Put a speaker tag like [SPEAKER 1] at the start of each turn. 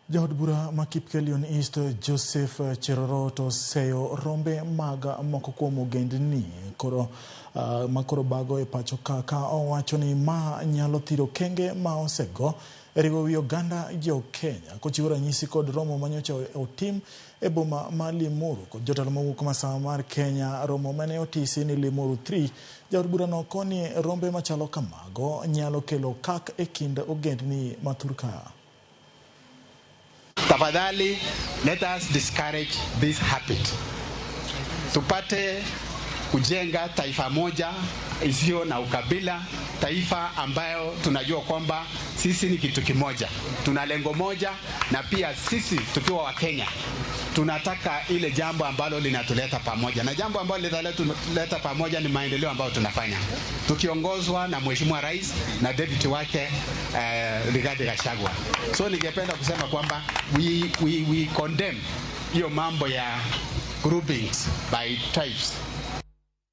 [SPEAKER 1] Jaod bura ma Kipkelion East Joseph Cherorot oseyo rombe mag moko kuom ogendni koro makoro bago e pacho ka ka owacho ni ma nyalo thiro okenge ma osego e riwo wi oganda jo Kenya kochiwo ranyisi kod romo manyocha otim e boma ma Limuru kod jotelo mowuok masawa mar Kenya. Romo mane otisi ni Limuru 3. Jaod burano koni rombe machalo kamago nyalo kelo kak e kind ogendni ma thurka.
[SPEAKER 2] Tafadhali, let us discourage this habit. Tupate kujenga taifa moja isiyo na ukabila, taifa ambayo tunajua kwamba sisi ni kitu kimoja, tuna lengo moja, na pia sisi tukiwa Wakenya tunataka ile jambo ambalo linatuleta pamoja, na jambo ambalo litaleta pamoja ni maendeleo ambayo tunafanya tukiongozwa na Mheshimiwa Rais na deputy wake Rigathi Gachagua. So ningependa kusema kwamba we condemn hiyo mambo ya groupings by tribes.